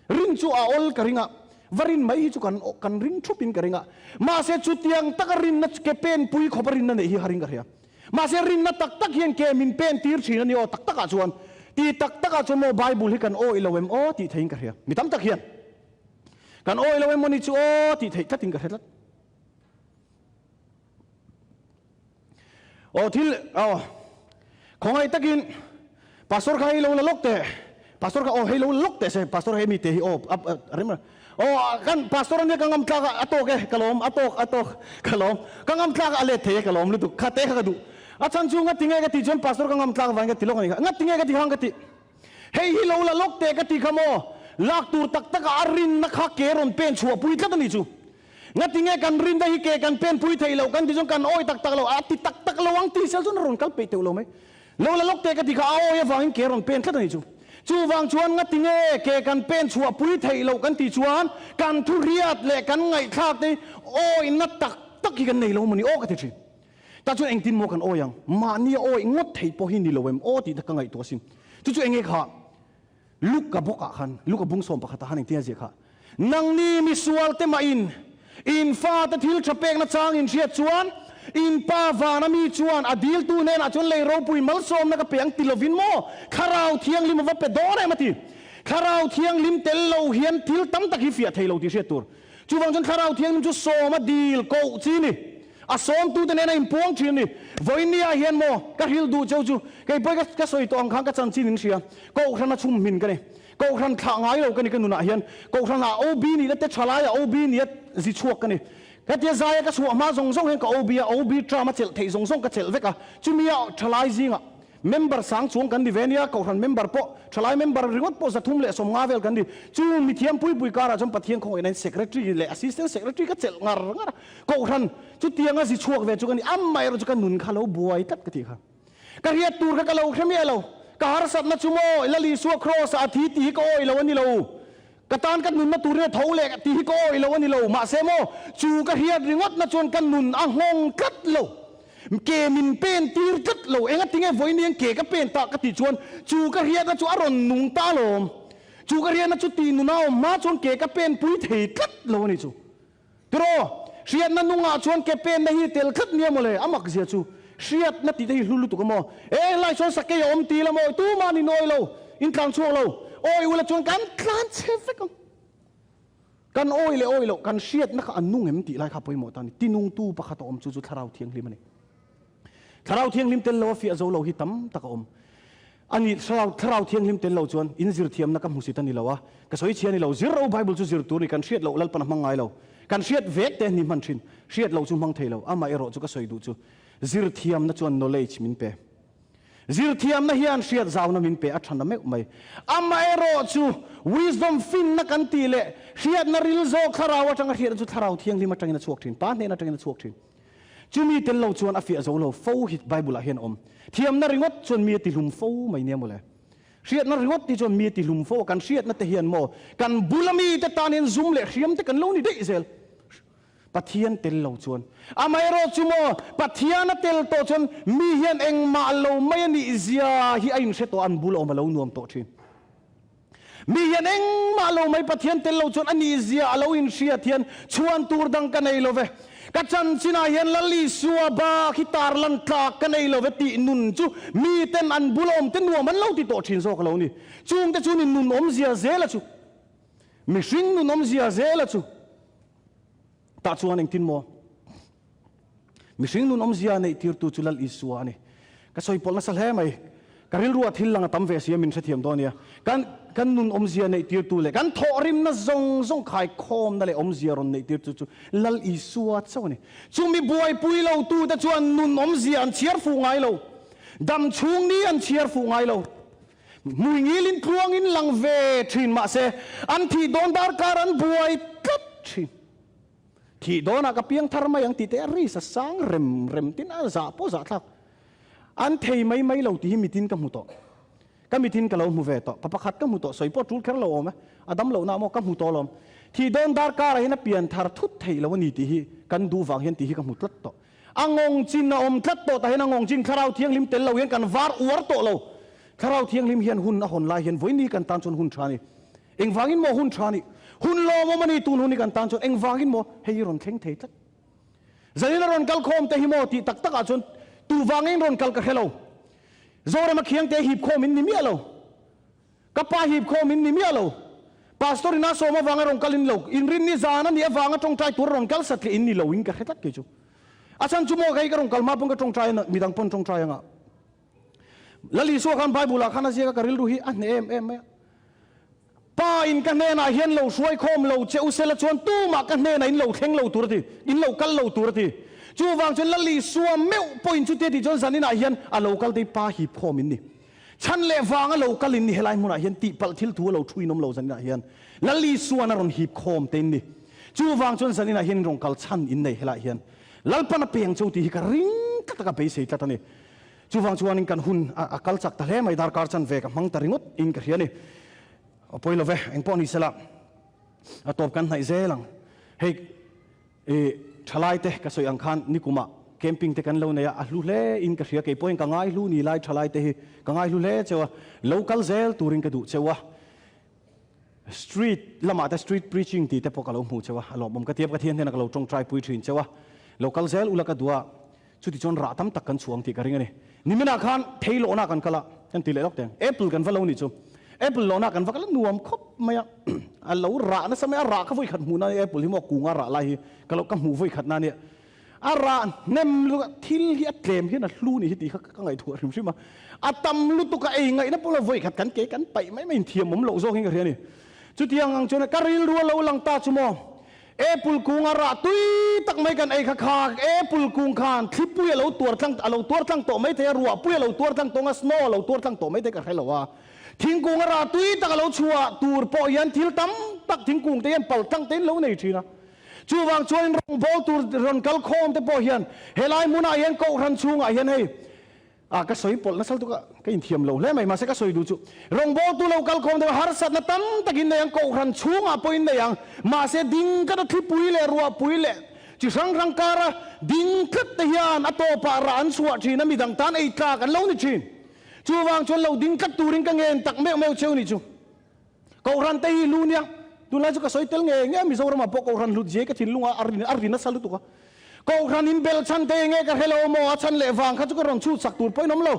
Rin chu a awl ka ring a, va rin mai hi chu kan kan ring thup in ka ring a. Mahse chutiang taka rinna ke pen pui khawp a rinna neih hi har in ka hria. Mahse rinna tak tak hian ke min pen tir thin a ni aw tak takah chuan. Ti tak takah chuan maw Bible hi kan awih lo em aw tih theihin ka hria. Mi tam tak hian kan awih lo em maw ni chu aw tih theih tlatin ka hre tlat. Aw thil aw khawngaih takin pastor kha hei lo la lawk teh pastor kha aw hei lo la lawk teh se pastor hei mi te hi aw rem aw kan pastor ania ka ngam tlak a tawk e ka lawm a tawk a tawk ka lawm ka ngam tlak a let thei e ka lawm lutuk kha te kha ka duh a chhan chu ngati nge ka tih chuan pastor ka ngam tlak vang ka ti lawk a ni kha ngati nge ka ti hang ka ti hei hi lo la lawk teh ka ti kha maw lak tur tak tak a a rinna kha ke rawn pen chhuah pui tlat a ni chu Ngatinge kan rinna hi ke kan penpui thei lo kan ti chuan kan awi tak tak lo, a ti tak tak lo ang ti sel chuan a rawn kal peih teuh lo mai. Lo la lawk teh ka ti kha a awi avangin ke rawn pen tlat a ni chu. Chuvang chuan ngatinge ke kan pen chhuah pui theih loh kan tih chuan kan thu riat leh kan ngaihthlak te hi awina tak tak hi kan nei lo mawni aw ka ti thin. Tah chuan engtin maw kan awi ang? Mahni a awi ngawt theih pawh hi ni lo em aw tih te ka ngaihtuah asin. Chu chu enge kha? Luka bawkah khan, Luka bung sawm pakhatah khan engtin a ziah kha? Nangni misualte mah in, in fate thil tha pekna chang in hriat chuan, in pa vana mi chuan a diltu hnenah chuan lei ropui malsawmna ka pe ang ti lovin maw Thlarau Thianghlim a va pe dawn em a ti. Thlarau Thianghlim tel lo hian thil tam tak hi fiah thei lo tih hriat tur. Chuvang chuan Thlarau Thianghlim chu sawma dil koh chi ni. A sawmtute nen a inpuang thin a ni. Vawinia hian maw ka hrilh duh cheu chu kei pawh hi ka sawi tawh ang khan ka chanchin in hria. Kohhran a chhum hmin ka ni. Kohhran thlah ngai lo ka ni ka nunah hian. Kohhran ah OB nihna te thalai ah OB nia zi chhuak ka ni. Hetia zaia ka chhuah hma zawng zawng hian ka OB a, OB term a chelh theih zawng zawng ka chelh vek a. Chumi a thalai zingah Member sang chuang kan ni ve nia, Kohhran member pawh, thalai member ringawt pawh 350 vel kan ni. Chu mithiam puipui karah chuan Pathian khawngaihna in Secretary leh Assistant Secretary ka chelh ngar ngar a. Kohhran chutianga zi chhuak ve chu ka ni, amaherawh chu ka nun kha lo buai tlat ka tih kha. Ka hriat tur kha ka lo hre miah lo. Ka harsatna chu maw, Lal Isua Kraws ah a thi tih hi ka awih lo a ni lo. Ka tan ka nunna turin a tho leh tih hi ka awih lo a ni lo. Mahse maw, chu ka hriat ringawtna chuan ka nun a nghawng tlat lo. Ke min pen tir tlat lo. Engatinge vawiin ke ka pen ta ka tih chuan chu ka hriatna chu a rawn nung ta alawm. Chu ka hriatna chu tih nuna awm hma chuan ke ka pen pui thei tlat lo a ni chu. Tiraw, hriatna nungah chuan ke penna hi tel tlat nia mawle, a mak zia chu. Hriatna tih te hi hlu lutuk a maw? E, helai chuan sakei a awm ti la maw? Tumah ni nawi lo, in tlan chhuak lo. Awi ula chuan kan tlan chhe vek ang. Kan awi leh awi loh, kan hriatna kha a nung em tih lai kha pawimawh ta a ni. Tinungtu pakhat a awm chu chu Thlarau Thianghlim a ni. Thlarau Thianghlim tel lo a fiah zo lo hi tam tak a awm. A ni, Thlarau, Thlarau Thianghlim tel lo chuan in zir thiamna ka hmusit a ni lo a, ka sawi chhia a ni lo. Zir ro Bible chu zir tur ni, kan hriat loh Lalpan a hmang ngai lo. Kan hriat vek te ni hman thin. Hriat loh chu hmang thei lo. Amah erawh chu ka sawi duh chu zir thiamna chuan knowledge min pe. Zir thiamna hian hriat zauna min pe a tha na meuh mai. Amah erawh chu wisdom finna kan tih leh hriatna ril zawk Thlarau atanga hriatna chu Thlarau Thianghlim atangin a chhuak thin, Pa hnen atangin a chhuak thin. Chumi tel lo chuan a fiah zo lo fo hi Bible ah hian a awm. Thiamna ringawt chuan mi a ti hlum fo mai nia mawle. Hriatna ringawt hi chuan mi a ti hlum fo a, kan hriatna te hian maw kan bula mi te tan hian zum leh hriam te kan lo ni daih zel. Pathian tel lo chuan. Amaherawh chu maw Pathian a tel tawh chuan mi hian engmah lo mai a nih zia hi a inhre tawh a, an bula awm a lo nuam tawh thin. Mi hian engmah lo mai Pathian tel lo chuan a nihzia a lo inhriat hian chhuan tur dang ka nei lo ve. Ka chanchinah hian Lal Isua bak hi tarlan tlak ka nei lo ve tih nun chu miten an bula awm te nuam an lo ti tawh thin zawk a lo ni. Chungte chu ni nun awmzia zela chu, mihring nun awmzia zela chu tah chuan engtin maw? Mihring nun awmzia neih tirtu chu Lal Isua a ni. Ka sawi pawlh nasa hle mai. Ka rilruah thil lang a tam ve si a, min hrethiam dawn nia. Kan kan nun awmzia neih tirtu leh kan thawhrimna zawng zawng khaikhawmna leh awmzia rawn neih tirtu chu Lal Isua chauh a ni. Chumi buaipui lotute chuan nun awmzia an chhiar fuh ngai lo. Dam chhung ni an chhiar fuh ngai lo. Hmui ngilin tluangin lang ve thin mahse an thih dawn darkar an buai tlat thin. Thih dawnah ka piang thar mai ang tih te a ri sa sang rem rem tin a zah pawh zah thlak. An thei mai mai lo tih hi mitin ka hmu tawh. Ka mitin ka lo hmu ve tawh. Pa pakhat ka hmu tawh, sawi pawh tul kher lo awm e. A dam lohna maw ka hmu tawh alawm. Thih dawn dar karah hian a pian thar thut theih lo a ni tih hi kan duh vang hian tih hi ka hmu tlat tawh. A ngawng chin a awm tlat tawh tah hian a ngawng chin Thlarau Thianghlim tel lo hian kan var uar tawh lo. Thlarau Thianghlim hian hun a hawn lai hian vawiin ni kan tan chuan hun tha a ni. Engvangin maw hun tha ni? Hun lawmawm a ni tun hun hi kan tan chuan engvangin maw hei hi rawn thleng thei tlat. Zanin a rawn kal khawm te hi maw tih tak takah chuan tu vangin rawn kal ka hre lo. Zorema khiangte hip khawm in ni miah lo. Ka pa hip khawm in ni miah lo. Pastor ina sawm avanga rawn kal in lo. Inrinni zan a nih avanga tawngtai tur a rawn kal satliah in ni lo in ka hre tlat kei chu. A chhan chu maw kei ka rawn kal hma pawn ka tawngtai a midang pawn tawngtai anga. Lal Isua khan Bible ah khan a ziak a, ka rilru hi a hneh em em mai a. Pa in ka hnenah hian lo hruai khawm lo che u sela chuan tumah ka hnenah in lo thleng lo tur a ti, in lo kal lo tur a ti. Chuvang chuan Lal Isua meuh pawhin chutia tih chuan zaninah hian a lo kal te hi Pa hip khawm in ni. Chhan leh vang a lo kal in ni helai hmunah hian tihpalh thil thu a lo thu in awm lo zaninah hian Lal Isua'n a rawn hip khawm te in ni. Chuvang chuan zaninah hian in rawn kal chhan in nei helaiah hian Lalpan a peng cheu tih hi ka ring tlat a ka beisei tlat a ni. Chuvang chuanin kan hun a kal chak ta hle mai, darkar chan ve ka hmang ta ringawt in ka hria a ni. A pawi lo ve, engpawh ni sela a tawp kan hnaih zel ang. Hei i thalai te ka sawi ang khan nikumah camping te kan lo nei a, a hlu hle in ka hria, keipawhin ka ngai hlu ni lai thalai te hi ka ngai hlu hle cheu a, lo kal zel turin ka duh cheu a. Street lamah te street preaching tih te pawh ka lo hmuh cheu a, a lawmawm ka ti a, Pathian hnenah ka lo tawngtai pui thin cheu a, lo kal zel ula ka duh a, chuti chuan rah tam tak kan chhuang tih ka ring a ni. Niminah khan thei lawhna kan kal a, kan ti leh lawk teng, Apple kan va lo nih chu. Apple lawhna ah kan va kal a nuam khawp mai a, a lo rah nasa mai a, rah kha vawikhat hmuh na nia apple hi maw kunga rah lai hi ka lo ka hmuh vawikhat na nia. A rah hnem lutuk a, thil hi a tlem hian a hlu ni hi tih kha ka ngaihtuah hrim hrim a. A tam lutuk a ei ngaihna pawh lo vawikhat kan ke kan paih mai mai in thiam awm loh zawk in ka hria a ni. Chutiang ang chuan ka rilru a lo lang ta chu maw Apple kung a rah tui tak mai kan ei kha kha Apple kung khan thlipui a lo tuar tlang a lo tuar tlang tawh mai thei a, ruahpui a lo tuar tlang tawng a, snow a lo tuar tlang tawh mai thei ka hre lo a. Thingkung a rah tui tak a lo chhuah tur pawh hian thil tam tak thingkung te hian pal tlang te in lo nei thin a. Chuvang chuanin rawngbâwl tur rawn kal khawm te pawh hian helai hmunah hian kohhran chhungah hian hei a ka sawi pawlh nasal tuk a, ka inthiam lo hle mai mahse ka sawi duh chu rawngbâwltu lo kal khawm deuh harsatna tam takin nei ang kohhran chhungah pawhin nei ang mahse ding tlat a thlipui leh ruahpui leh chi hrang hrang kara ding tlat te hian a tawpah rah an chhuah thin a midang tan ei tlak an lo ni thin. Chuvang chuan lo ding tlat turin ka ngen tak meuh meuh cheu ni chu. Kohhran te hi lu nia, tunlai chu ka sawi tel nge nge Mizoramah pawh Kohhran hlut zia hi ka thinlungah a rin a ri nasa lutuk a. Kohhran in bel chhan te nge ka hre lo maw a chhan leh vang kha chu ka rawn chhut sak tur pawhin awm lo.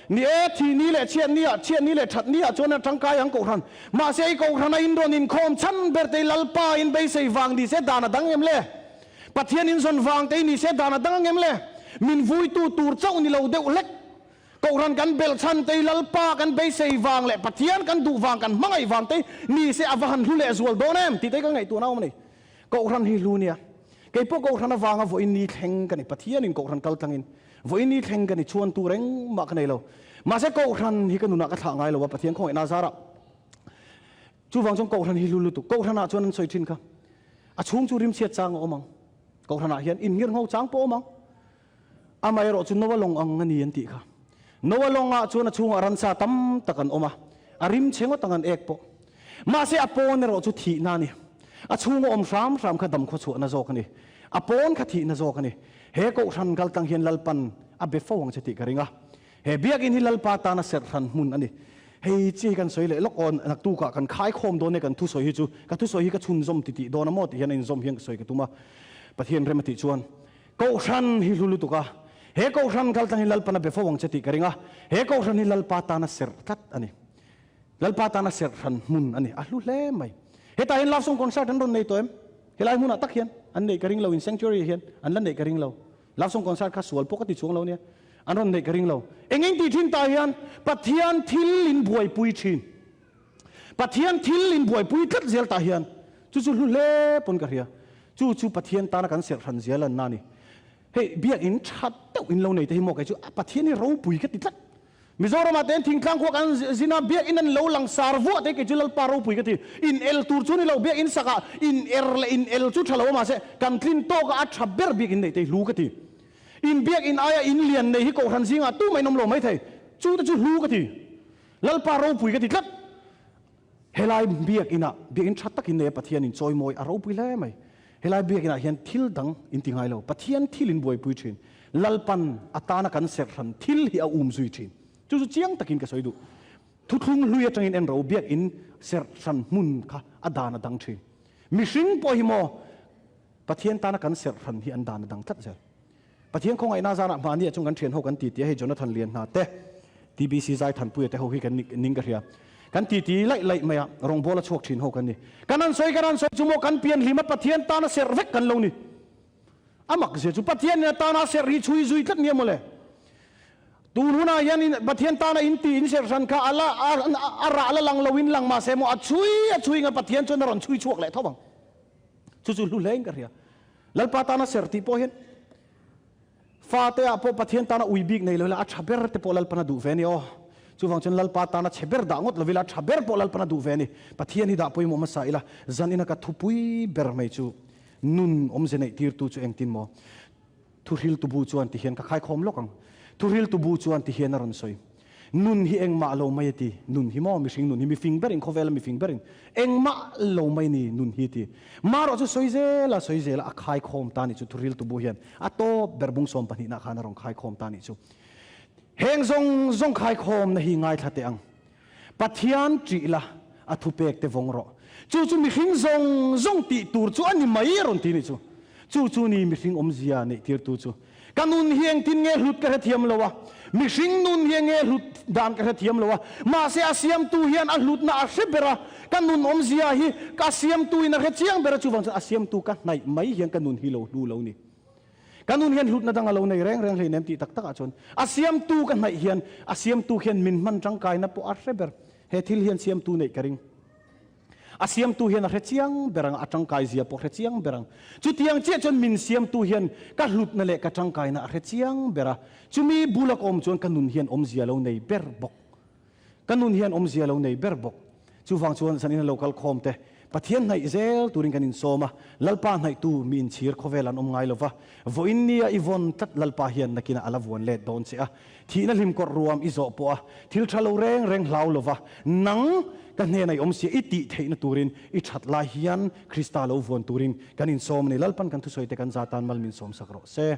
Ni e, thih ni leh chhiat ni ah, chhiat ni leh that ni ah chuan a tangkai ang Kohhran. Mahse i Kohhran a in rawn inkhawm chhan ber te hi Lalpa in beisei vang ni se dan a dang em le? Pathian in zawn vang te hi ni se dan a dang ang em le? Min vuitu tur chauh ni lo deuh hlek. Kohhran kan belh chhan te hi Lalpa kan beisei vang leh Pathian kan duh vang kan hmangaih vang te ni se a va han hlu leh zual dawn em tih te hi ka ngaihtuahna awm a ni. Kohhran hi hlu nia. Kei pawh Kohhran avanga vawiin ni thleng ka ni. Pathianin Kohhran kal tlangin vawiin ni thleng ka ni chhuan tur engmah ka nei lo. Mahse Kohhran hi ka nunah ka thlah ngai lo a Pathian khawngaihna zarah. Chuvang chuan Kohhran hi hlu lutuk. Kohhranah chuan an sawi thin kha. A chhung chu rimchhiat chang a awm ang. Kohhranah hian inngirngho chang pawh a awm ang. Amaherawh chu Noa lawng ang a ni an tih kha. Noa lawngah chuan a chhungah ransa tam tak an awm a, a rim chhe ngawt ang an ek pawh. Mahse a pawn erawh chu thihna a ni. A chhunga awm hram hram kha dam khawchhuahna zawk a ni. A pawn kha thihna zawk a ni. He kohhran kal tlang hian Lalpan a be fo ang che tih ka ring a. He biakinn hi Lalpa tana serh hran hmun a ni. Hei chi hi kan sawi leh lawk aw, naktukah kan khaikhawm dawn e kan thusawi hi chu, ka thusawi hi ka chhunzawm titih dawn a maw tih hian a inzawm hian ka sawi ka tum a. Pathian rem a tih chuan. Kohhran hi hlu lutuk a, he Kohhran kal tlang hi Lalpan a be fo ang che tih ka ring a, he Kohhran hi Lalpa tana serh tlat a ni. Lalpa tana serh hran hmun a ni, a hlu hle mai. Hetah hian Love Song Concert an rawn nei tawh em? Helai hmunah tak hian an neih ka ring lo, in sanctuary ah hian an la neih ka ring lo. Love Song Concert kha sual pawh ka ti chuang lo nia, an rawn neih ka ring lo. Eng eng tih thin tah hian Pathian thil in buaipui thin. Pathian thil in buaipui tlat zel tah hian chu chu hlu hle pawn ka hria. Chu chu Pathian tana kan serh hran zia lanna a ni. Hei biakinn tha deuh in lo nei te hi maw kei chu a Pathian hi ropui ka ti tlat. Mizoramah te hian thingtlang khua kan zin a, biakinn an lo lang sar vuah te hi kei chu Lalpa ropui ka ti. In el tur chu ni lo, biakinn sakah in er leh in el chu tha lo a mahse kan tlin tawk a a tha ber biakinn neih te hi hlu ka ti. In biakinn aia in lian nei hi kohhran zingah tumah in awm lo maithei. Chu te chu hlu ka ti. Lalpa ropui ka ti tlat. Helai biakinah biakin tha takin nei a Pathianin chawimawi a ropui hle mai. Helai biakinah hian thil dang in ti ngai lo. Pathian thil in buaipui thin. Lalpan atana kan serh hran thil hi a um zui thin. Chu chu chiang takin ka sawi duh. Thuthlung hlui atangin en ro biakin serh hran hmun kha a dan a dang thin. Mihring pawh hi maw Pathian tana kan serh hran hi an dan a dang tlat zel. Pathian khawngaihna zarah hmahni ah chuan kan thian ho kan titi a, hei Jonathan Lianhna te, TBC Zaithanpuia te ho hi kan ning ka hria. Kan titi laih laih mai a, rawngbawla chhuak thin ho kan ni. Kan han sawi kan han sawi chu maw kan pian hlim a Pathian tana serh vek kan lo ni. A mak zia chu Pathian in a tana serh hi chhui zui tlat nia mawle. Tun hunah hian in Pathian tana in tih in serh hran kha a la a rah la lang lo in lang mahse maw a chhui a chhui nga Pathian chuan a rawn chhui chhuak leh tho ang. Chu chu hlu hle in ka hria. Lalpa tana ser tih pawh hian fate ah pawh Pathian tana ui bik nei lo ila a tha ber te pawh Lalpan a duh ve a ni aw. Chuvang chuan Lalpa tana chhe ber dah ngawt lo ila a tha ber pawh Lalpan a duh ve a ni. Pathian hi dah pawimawh hmasa ila zan ina ka thupui ber mai chu nun awmze neih tirtu chu engtin maw? Thuhriltu bu chuan ti hian ka khaikhawm lawk ang. Thuhriltu bu chuan ti hian a rawn sawi. Nun hi engmah lo mai a ti. Nun hi maw mihring nun hi mifing berin khawvela mifing berin engmah lo mai ni nun hi ti. Marawh chu sawi zel a sawi zel a a khaikhawm ta nih chu Thuhriltu bu hian a tawp ber bung sawm pahnihna khan a rawn khaikhawm ta nih chu. Heng zawng zawng khaikhawmna hi ngaithla teh ang. Pathian ṭih la, a thupek te vawng rawh. Chu chu mihring zawng zawng tih tur chu a ni mai a rawn ti nih chu. Chu chu ni mihring awmzia neih tirtu chu. Ka nun hi engtin nge hlut ka hrethiam lo a, mihring nun hi enge hlut dan ka hrethiam lo a, mahse a siamtu hian a hlutna a hre ber a, ka nun awmzia hi ka siamtu in a hre chiang ber a, chuvang chuan a siamtu ka hnaih mai hian ka nun hi lo hlu lo ni. Ka nun hian hlutna dang a lo nei reng reng hleinem tih tak takah chuan a siamtu ka hnaih hian a siamtu hian min hman tangkaina pawh a hre ber. He thil hian siamtu neih ka ring. A siamtu hian a hre chiang ber ang, a tangkai zia pawh hre chiang ber ang. Chutiang chiah chuan min siamtu hian ka hlutna leh ka tangkaina a hre chiang ber a, chumi bula ka awm chuan ka nun hian awmzia lo nei ber bawk. Ka nun hian awmzia lo nei ber bawk. Chuvang chuan zanin a lo kal khawm te, Pathian hnaih zel turin kan insawm a, Lalpa hnaihtu mi inchhir khawvel an awm ngai lo va, vawiin nia i vawn tlat Lalpa hian nakinah a la vuan let dawn che a, Thihna hlim kawrh ruam i zawh pawh a, thil tha lo reng reng hlau lova nang ka hnena i awm sia i tih theihna turin i that lai hian Krista lo vuan turin kan insawm a ni. Lalpan kan thusawi te kan za tan mal min sawmsak rawh se.